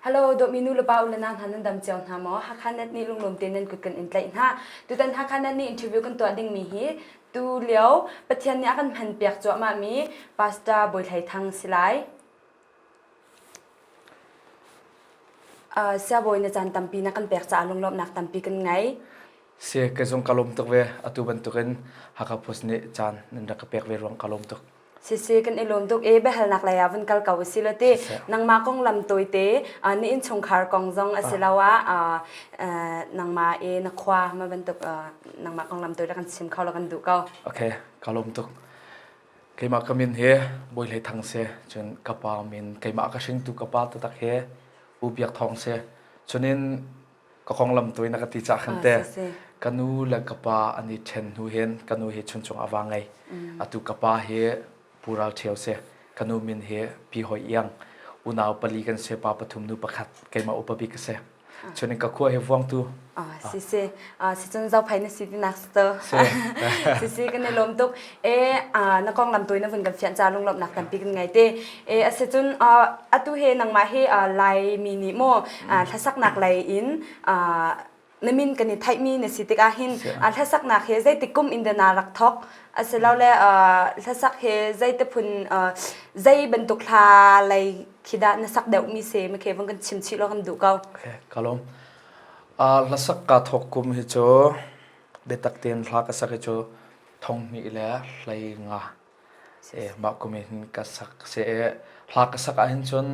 Hello, dawtmi nu le pa u le nau hna nan dam cio hna maw? Hakha Net nih lunglawm tein nan kut kan in tlaih hna. Tutan Hakha Net nih interview kan tuah dingmi hi tu lio Pathian nih a kan hman piak cuahmah mi Pastor Bawi Hlei Thang si lai. Uh, Siabawi na caan tampi na kan pek caah lunglawmhnak tampi kan ngei. Si, kei zong ka lawm tuk ve. Atu bantukin Hakha Post nih caan nan rak ka pek ve ruang ka lawm tuk. Sisi kan i lawm tuk i biahalnak lei ah vun kal ko usih law ti nangmah konglam tawite na innchungkhar kong zong asiloah nangmah i na khua ma bantuk nangmah konglam tawi kan chim kho law kan duh ko. Okay, ka lawm tuk. Keimah ka min hi Bawi Hlei Thang si, cun ka pa min keimah ka hringtu ka pa taktak hi U Biak Thawng si. Cunin ka konglam tawi na ka ti cah khan te ka nu le ka pa an i ṭhen hnu hin ka nu hi chuncung a va ngei atu ka pa hi Pu Ral Ṭhio si ka nu min hi Pi Hoi Iang unau pali kan si pa pathum nu pakhat keimah upa bik ka si chunin ka khua hi vuangtu si si si cun zophai na si tinak si to si si kan i lawm tuk e na konglam tawi na vun kan fian ca lunglawmhnak tampi kan ngei te e asicun atu he nangmah hi Laimi nih maw hlasaknak lei in na min kan i theihmi na si tikah hin hlasaknak he zeitik kum in dah naa rak thawk asilole hlasak he zeite phun zei bantuk hla lei khi dah na sak deuhmi si makhe vung kan chim chih law kan duh ko. Okay, ka lawm. Hlasak kaa thawk kum hi cu biatak tein hla ka sak hi cu thong hnih le hlei nga mah kum hin ka sak si i hla ka sak ahhin cun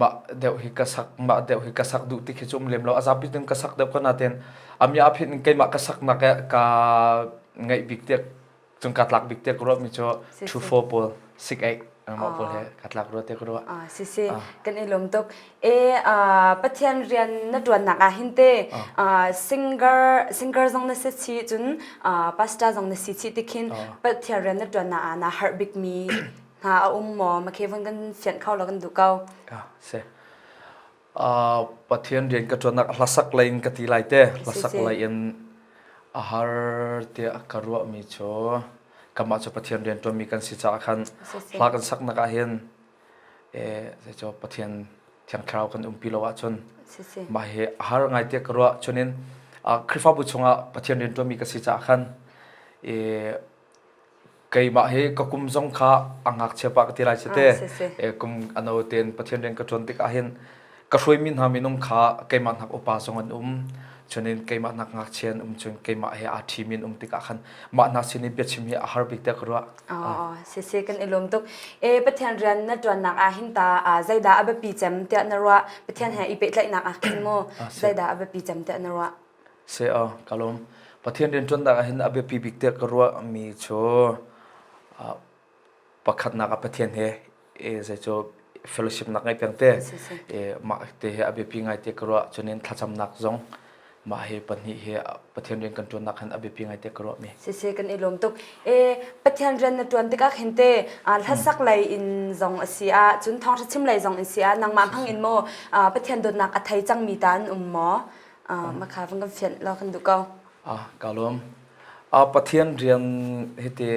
mah deuh hi ka sak mah deuh hi ka sak duh ti khi cu um lem lo a zapi tin ka sak deuh ko nain a phin in keimah ka saknak eh ka ngaih bik tiah cun ka tlak bik tiah ka ruahmi cu two four pawl six eight mah pawl he ka tlak rua tiah ka ruah. Si si kan i lawm tuk. E Pathian rian na ṭuannak ah hin te singer singer zong na si chih cun pastor zong na si chih ti khin Pathian rian na ṭuannak ah naa harh bikmi hna a um maw makhe vun kan fianh kho lo kan duh ko. Si. Pathian rian ka ṭuannak hlasak lei in ka ti lai te hlasak lei in a har tiah ka ruahmi cu kamah cu Pathian rian ṭuanmi kan si caah khan hla kan saknak ah hin Zeicaw Pathian Thiang Thlarau kan umpi lo ahcun mah hi a har ngai tiah ka ruah. Cunin Khrihfabu chungah Pathian rianṭuanmi ka si caah khan keimah hi ka kum zong kha a ngakchia pah ka ti lai si te. Kum ano tein Pathian rian ka ṭuan tikah hin ka hruaimi hna minung kha keimah hnak upa zong an um cunin keimah hnak ngakchia an um cun keimah he aa ṭhimi an um tikah khan mah hna sin i biachim hi a har bik tiah ka ruah. Oh, sisi kan i lawm tuk. E Pathian rian na ṭuannak ah hin ta zeidah a biapi cem tiah na ruah? Pathian he i pehtlaihnak ah khin mu zeidah a biapi cem tiah na ruah? Si a ka lawm. Pathian rian ṭuannak ah hin a biapi bik tiah ka ruah mi cu pakhatnak ah Pathian he zei cu fellowship nak ngai peng te mah te he a biapi ngai te ka ruah cunin thlacamnak zong mah hi pahnih hi Pathian rian kan ṭuannak hin a biapi ngai te ka ruah mi. Sisi kan i lawm tuk. E Pathian rian na ṭuan tikah khin te hlasak lei in zong a si ah cun thawngṭha chim lei zong in si ah nangmah hmang in maw Pathian dawtnak a thei cangmi ta an um maw? Makha vung kan fianh law kan duh ko. Ah ka lawm. Pathian rian hiti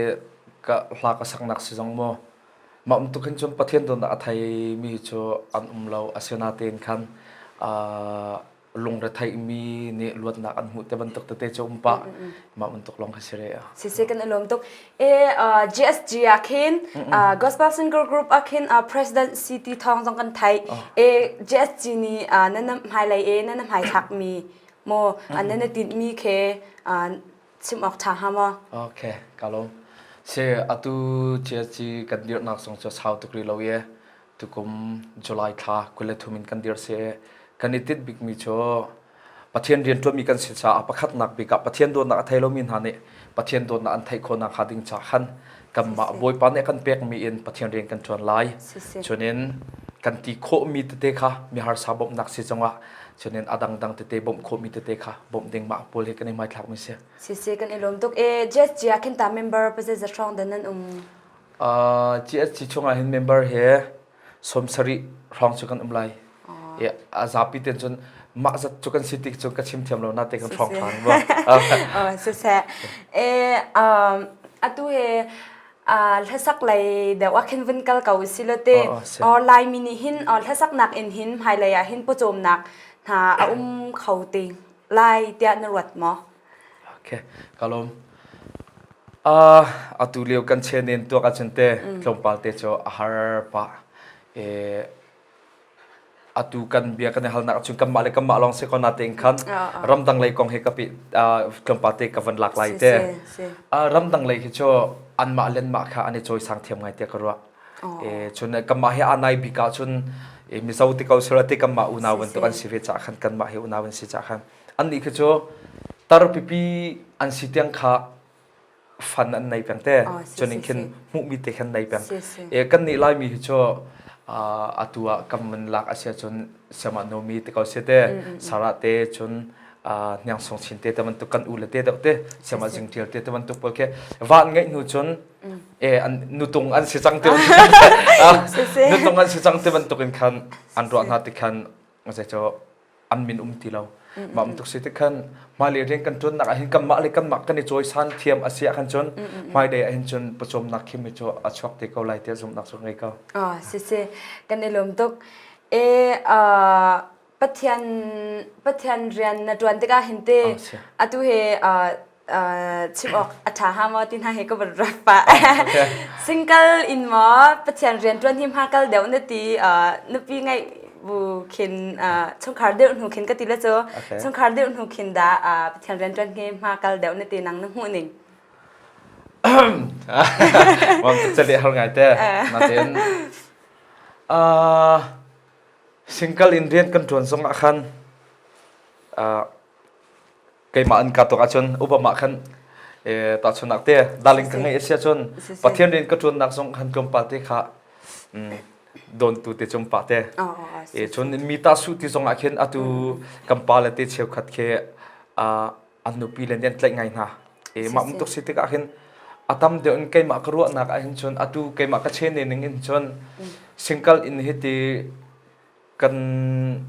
ka hla ka saknak si zong maw mah bantuk hin cun Pathian dawtnak a theimi cu an um lo asinain khan lungretheihmi nih luatnak an hmuh te bantuk tete cu um pah mah bantuk lawng kha si re. Sisi kan i lawm tuk. E GSG ah khin Gospel Singer Group ah khin President CT Thawng zong kan thai. E GSG nih nan hmailei e nan hmaithlak mi maw nan i tinhmi khi chim awk ṭha hnga maw? Okay, ka lawm. Si atu GSG kan dirhnak zong cu sau tuk rih lo i tukum July thla 23 in kan dir si kan i tinh bikmi cu Pathian rianṭuanmi kan si caah pakhatnak bik ah Pathian dawtnak a thei lomi hna nih Pathian dawtnak an theih khawhnak hnga ding caah khan kanmah Bawipa nih a kan pekmi in Pathian rian kan ṭuan lai. Cunin kan ti khawhmi tete kha mi harsa bawmhnak si zongah cunin a dangdang tete bawmh khawhmi tete kha bawmh ding mah pawl hi kan i hmaithlakmi si. Sisi kan i lawm tuk e GSG ah khin ta member pazet za hrawng dan nan um. Uh, GSG chungah hin member he 70 hrawng cu kan um lai. E a zapi ten cun mah zat cu kan si tik cun ka chim thiam lo na te kan hrawng hlang ba. Oh, siseh. E um atu he Hlasak lei deuh ah khin vun kal ko si lo te. Laimi nih hin hlasaknak in hin hmailei ah hin pawcawmnak hna a um kho te lai tiah na ruat maw? Okay, ka lawm. Atu lio kan chen in tuak ahcun te tlawmpal te cu a har pah. Atu kan bia kan i halnak ahcun kanmah le kanmah lawng si ko natein khan ramdang lei kong he ka pi tlawmpal te ka van lak lai te. Ramdang lei khi cu anmah le anmah kha an i cawisang thiam ngai tiah ka ruah. Cun kanmah he aa nai bik ahcun Mizo ti ko sura ti kanmah unau bantuk an si ve caah khan kanmah he unau an si caah khan annih khi cu tar pipi an si tiang kha fan an nei peng te cun in khin hmuhmi te khan nei peng e kan nih laimi hi cu atu ah kam man lak asia cun siama nomi te ko se te sara te cun hniang sung chin te te bantuk kan u le te deuh te siama jing tial te te bantuk pawl ke van ngeih hnu cun e an nutung an si cang te nutung an si cang te bantuk in khan an ruah hna ti khan zei cu an min um ti lo mah bantuk si tik khan hmailei rian kan ṭuannak ah hin kanmah le kanmah kan i cawisan thiam a si ah khan cun hmailei ah hin cun pawcawmnak khim hi cu a chuak te ko lai tiah zumhnak cu ngei ko. Ah si si kan i lawm tuk. E Pathian Pathian rian na ṭuan tikah hin te atu he chim awk a ṭha hnga maw ti hna hi ka van rak pah. Single in maw Pathian rian ṭuan hi hma kal deuh na ti nupi ngeih bu khin chungkhar deuh hnu khin ka ti le cu chungkhar deuh hnu khin dah Pathian rian ṭuan hi hma kal deuh na ti nang na hmuh ning. Wang tuk cali har ngai te. Natin single in rian kan ṭuan zong ah khan keimah an ka tuak ahcun Obama khan tahchunhnak te darling ka ngeih a si ahcun Pathian rian ka ṭuannak zong khan tlawmpal te kha dontu te cung pa te e cun mi ta su ti zong ah khin atu kan pa le te cheukhat khi an nupi le an tlaih ngai hna e mah tuk si tikah khin a tam deuh in keimah ka ruahnak ah hin cun atu keimah ka chen ning in cun single in hi ti kan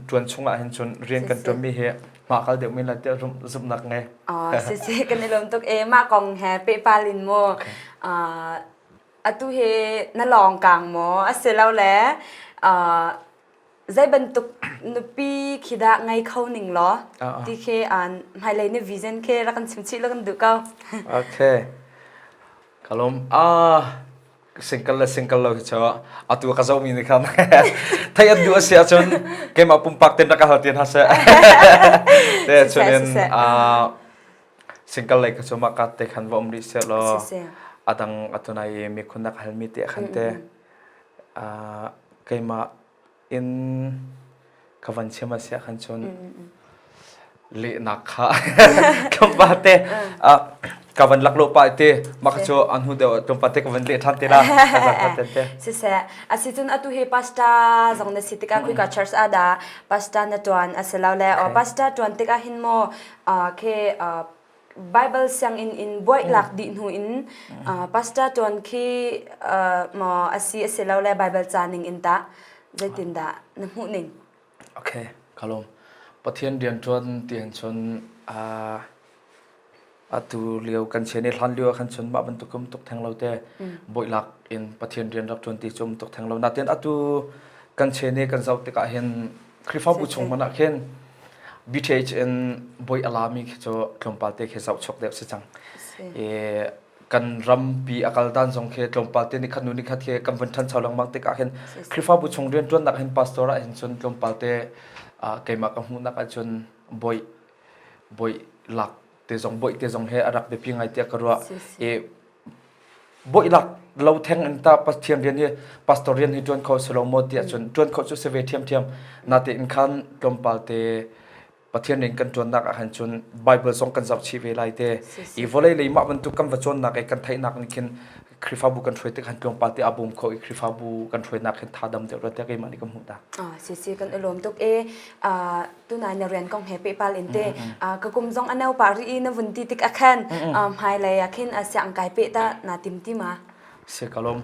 ṭuan chungah hin cun rian kan ṭuanmi hi mah kal deuh men lai tiah zumhnak ngei. Si si kan i lawm tuk e mah kong he pehpal in mu atu hi na lawng kang maw asilo le zei bantuk nupi khi dah ngei kho ning law ti khi hmailei na vision khi rak kan chim chih la kan duh ko. Okay. Ka lawm. Ah single le single lo hi cu atu ka zohmi nih khan theih an duh a si ahcun keimah pumpak ten rak ka hal ti hna seh te chunin single lei kha cu mah ka te khan va um rih seh law adang atunai mi khun nak halmi te khan te keimah in ka van chim a si ahkhan cun lehnak kha tlawmpal te ka van lak lo pah te mah kha cu an hnu deuh tlawmpal te ka van leh ṭhan te la te siseh asicun atu hi pastor zong na si tikah khuika church ah dah pastor na ṭuan a si lo le pastor ṭuan tikah hin maw khi Bible sianginn in buaih lak dih hnu in pastor ṭuan khi maw a si a si lo le Bible ca ning in tah zeitindah na hmuh ning? Okay, ka lawm. Pathian rian ṭuan ti hin cun atu lio kan chian i hlan lio ah khan cun mah bantuk um tuk theng lo te buaih in Pathian rian rak ṭuan ti cu um tuk theng lo. Natin atu kan chian i kan zoh tikah hin Khrihfabu chung hmanh ah khin BTH in boi a lami khi cu tlawmpal te khi zohchuk deuh si cang. I kan rampi a kal dan zong khi tlawmpal te nikhat nu nikhat khi kan vun ṭhancho lengmang tikah hin Khrihfabu chung rianṭuannak hin pastor ah hin cun tlawmpal te keimah ka hmuhnak ahcun boi boi lak te zong boi te zong he a rak biapi ngai tiah ka ruah. I Boilak lo theng in ta Pathian rian hi pastor rian hi ṭuan kho si lo maw tiah cun ṭuan kho cu si ve ṭhiamṭhiam. Natein khan tlawmpal te Pathian rian kan ṭuannak ah khan cun Bible zong kan zoh chih ve lai te. I vawlei lei mah bantuk kan va cawnnak i kan theihnak nih khin Khrihfabu kan hruai tik khan tlawmpal te a bawm kho i Khrihfabu kan hruainak hin tha dam deuh rua tiah keimah nih ka hmuh ta. Ah, si si kan i lawm tuk e. Tunai na rian kong he pehpal in te ka kum zong a nau pah rih i na vun ti tik a khan hmailei ah khin siang kai peh ta na tim ti ma? Si ka lawm.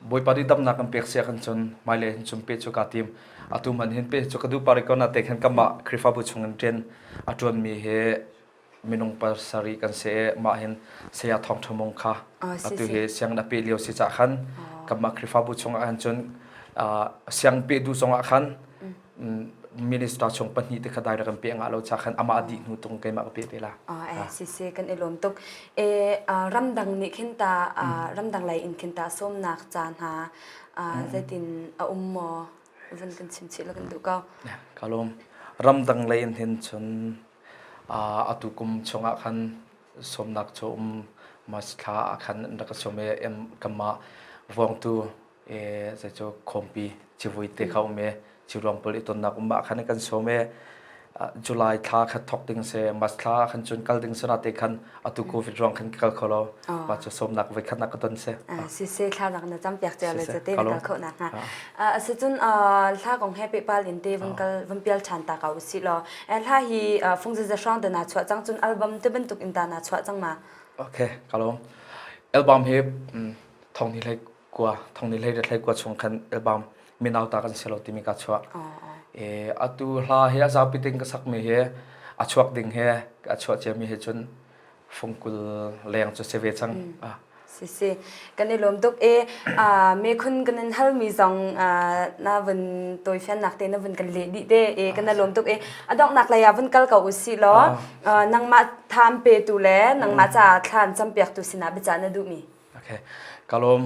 Bawipa nih damnak kan pek sia kan cun hmailei hin cun pe cu ka tim. Atu man hin pe cu ka duh pari ko na te khan kamah Khrihfabu chung in ṭian a ṭuanmi he. Minung pasarih kan si i mah hin saya Thawng Ṭha Mung kha atu hi sianginn a peh lio si cah khan kanmah Khrihfabu chungah khan cun siang peh duh zongah khan minister chung pahnih te kha direct kan peh ngah lo cha khan amah dih hnu tung keimah ka peh te la. Si si kan i lawm tuk. E ramdang nih khin ta ramdang lei in khin ta sawmnak ca hna zeitin a um maw van kan chim chih la kan duh ko. Ka lawm. Ramdang lei in hin cun atu kum chungah khan sawmnak cu um mas thla ah khan an rak ka sawm i kanmah vawngtu zei cu khawmpi civui te kha um i ciruang pawl i tonnak um ah khan kan sawm i July thla kha thok ding si March thla khan cun kal ding si na te khan atu COVID ruang khan kal kho lo mah cu sawmnak voi khat nak ka ton si. Si si thla nak na cam piak cia le te na kal kho nak hnga. Asicun hla kong he pehpal in te vun kal vun pial ṭhan ta ko usih law hla hi fung za hrawng te na chuah cang cun album te bantuk in ta na chuah cang ma? Okay, ka lawm. Album hi thong ni hlei kua thong ni hlei hlei kua chung khan album minau ta kan si lo timi ka chuah. E atu hla hi a zapi ting ka sak mi hi a chuak ding he a chuah cia mi he cun fungkul leng cu si ve cang. Si si kan i lawm tuk e me khun kan in hal mi zong na vun tawifiannak te na vun kan leh dih te e kan i lawm tuk e a donghnak lei ah vun kal ko usih law nangmah tham petu le nangmah ca thlan campiaktu sinah biacah na duh mi. Okay. Ka lawm.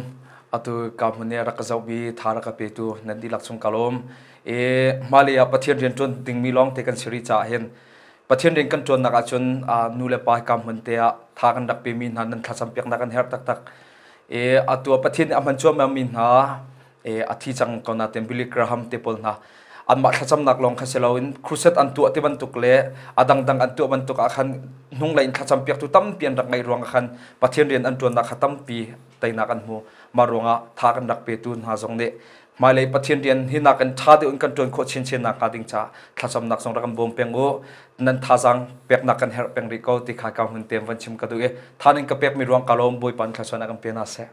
Atu ka hmun i rak ka zoh bi tha rak ka petu nan dihlak chung ka lawm. E hmalei ah Pathian rian ṭuan dingmi lawng te kan si rih caah hin Pathian rian kan ṭuannak ahcun nu le pa hika hmun te ah tha kan rak pemi hna nan thlacam piaknak kan herh taktak. E atu ah Pathian nih a hman cuahmahmi hna e a thi cang ko nain Billy Graham te pawl hna anmah thlacamnak lawng kha si loin crusade an tuah ti bantuk le a dangdang an tuah bantuk ah khan hnunglei in thlacam piaktu tampi an rak ngeih ruangah khan Pathian rian an ṭuannak kha tampi teinak an hmu. Mah ruangah tha kan rak petu hna zong nih hmailei Pathian rian hi nakin ṭha deuh in kan ṭuan khawh chinchin nakhnga ding caah thlacamnak zong rak kan bawm peng u. Nan thazaang peknak kan herh peng rih ko ti kha ka hun te van chim ka duh i tha ning ka pekmi ruang ka lawm Bawipa in thluachuahnak kan pe hna seh.